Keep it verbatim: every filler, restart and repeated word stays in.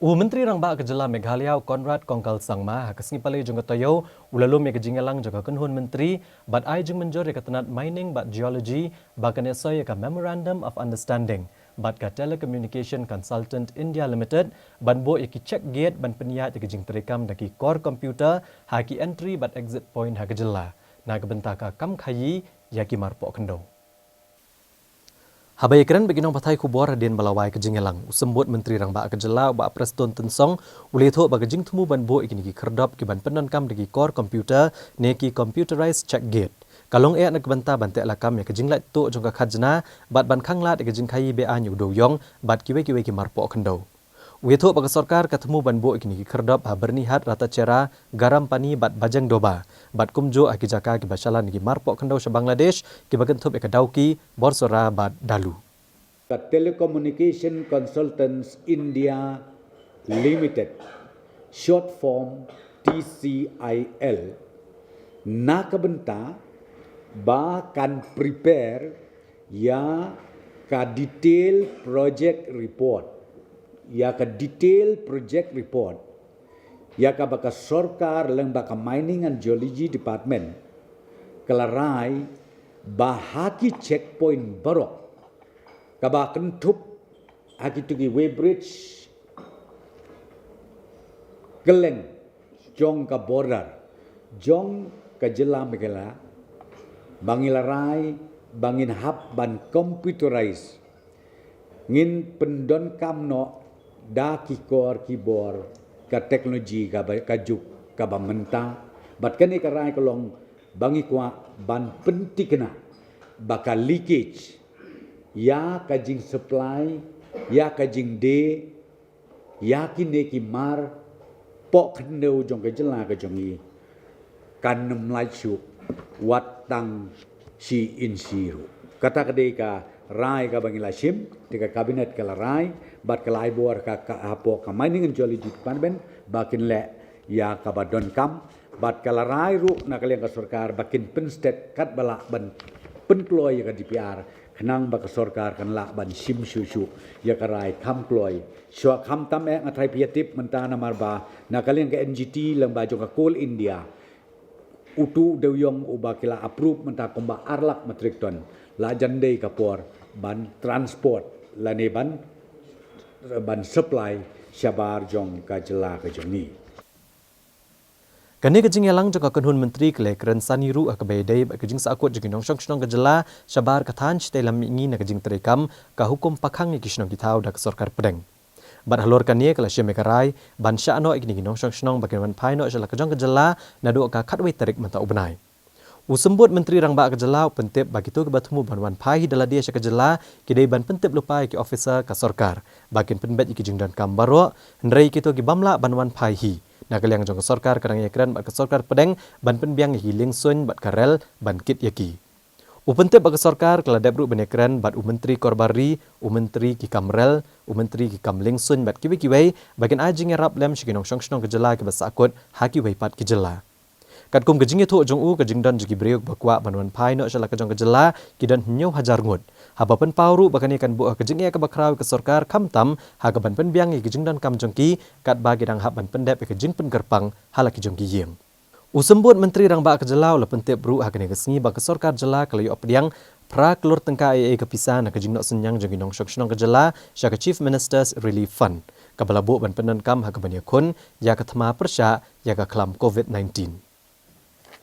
U Myntri Rangbah ka Jylla Meghalaya, u Conrad Kongkal Sangma, ha ka sngi Palei jong ka taïew, u la lum ïa ka jingïalang jong ka kynhun myntri bad ai jingmynjur ïa ka tnat Mining bad Geology ba kan ïasoh ïa ka Memorandum of Understanding bad ka Telecommunication Consultant India Limited ban buh ïa ki check gate ban pynïaid ïa ka jingtreikam da ki core computer ha ki entry bad exit point ha ka jylla, na ka bynta ka kam khaïi ïa ki marpoh khyndew. Haba ïakren bad ki nongpathai khubor hadien ba la wai ka jingïalang, u Symbud Myntri Rangbah ka Jylla, u Bah Prestone Tynsong, u la ïathuh ba ka jingthmu ban buh ïa kine ki khyrdop kiban pyndonkam da ki core computer ne ki computerized check gate ka long eh na ka bynta ban tehlakam ïa ka jinglait tuh jong ka khajna bad ban khanglad ïa ka jingkhaïi be-aiñ u dewïong bad kiwei kiwei ki marpoh khyndew. U ïathuh ba ka sorkar ka thmu ban buh ïa kine ki khyrdop ha Byrnihat, Ratacherra, Garampani bad Bajeng Doba bad kumjuh ha ki jaka kiba shalan ïa ki marpoh khyndew sha Bangladesh kiba kynthup ïa ka Dawki, Borsora bad Dalu. Ka Telecommunication Consultants India Limited, short form T C I L, na ka bynta ba kan prepare ïa ka detail project report, ïa ka detail project report ïa kaba ka sorkar lyngba ka Mining and Geology Department ka la rai ba ha ki checkpoint baroh kaba kynthup ha kito ki weighbridge kylleng jong ka border jong ka Jylla Meghalaya, ba ngi la rai ba ngin hap ban computerize, ngin pyndonkam noh da ki kor ki bor ka technology kaba, ka juk kaba mynta. Bad kane ka rai ka long ba ngi kwah ban pynthikna ba ka leakage ïa ka jingsupply, ïa ka jingdie ïa kine ki marpoh khyndew jong ka jylla ka jong ngi kan ym lait shuh wat tang shi inshi ruh. Kata ka dei ka rai kaba ngi la shim, te ka cabinet ka la rai bad ka la ai bor ka, ka hapoh ka Mining and Geology Department ba kin leh ïa kaba donkam. Bad ka la rai ruh na ka liang ka sorkar ba kin pynstet katba lah ban pynkloi ïa ka D P R, khnang ba ka sorkar kan lah ban shim shuh shuh ïa ka rai kham kloi. Shuwa khamtam eh nga tharai phi ïa tip mynta, namar ba na ka liang ka N G T lyngba jong ka Coal India, utu u dewïong uba ki la approve mynta kumba ar lak metric ton, la jan dei ka por ban transport lane ban, ban supply shabar jong ka jylla ka jong ngi. Kane ka jingïalang jong ka kynhun myntri ka la ïakren sani ruh ha kaba ïadei bad ka jingsahkut jong ki nongshong shnong ka jylla shabar ka thaiñ shatei lam mihngi na ka jingtreikam ka hukum pakhang ïa ki shnong ki thaw da ka sorkar pdeng. Bad halor kane ka la shim ïa ka rai ban shah noh ïa kine ki nongshong shnong ba kin wan phai noh sha la ka jong ka jylla naduh ka khatwei tarik mynta u bnai. U Symbud Myntri Rangbah ka jylla u pyntip ba kito kiba thmu ban wan phai hi da lade sha ka jylla ki dei ban pyntip lypa ïa ki officer ka sorkar ba kin pynbeit ïa ki jingdonkam baroh, hynrei kito ki bym lah ban wan phai hi, na ka liang jong ka sorkar ka dang ïakren bad ka sorkar pdeng ban pynbiang ïa ki liengsuiñ bad ka rel ban kit ïa ki. U pyntip ba ka sorkar ka la dep ruh ban ïakren bad u Myntri Korbar Ri, u Myntri ki kam rel, u Myntri ki kam liengsuiñ bad kiwei kiwei ba kin ai jingïarap lem sha ki nongshong shnong ka jylla kiba sahkut ha kiwei pat ki jylla. Katkum ka jingïathuh jong u, ka jingdon jong ki briew ba kwah ban wan phai noh sha la ka jong ka jylla ki don hynñiew hajar ngut. Haba pynpaw ruh ba kane kan buh ha ka jingeh kaba khraw ïa ka sorkar, khamtam ha kaban pynbiang ïa ki jingdonkam jong ki, katba ki dang hap ban pyndep ïa ka jingpynkyrpang ha la ki jong ki ïing. U Symbud Myntri Rangbah ka jylla u la pyntip ruh ha kane ka sngi ba ka sorkar jylla ka la ïoh pdiang phra klur tyngka eiei ka pisa na ka jingnoh synñiang jong ki nongshong shnong ka jylla sha ka Chief Minister's Relief Fund, kaba la buh ban pyndonkam ha kaban ïakhun ïa ka thma pyrshah ïa ka khlam covid nineteen.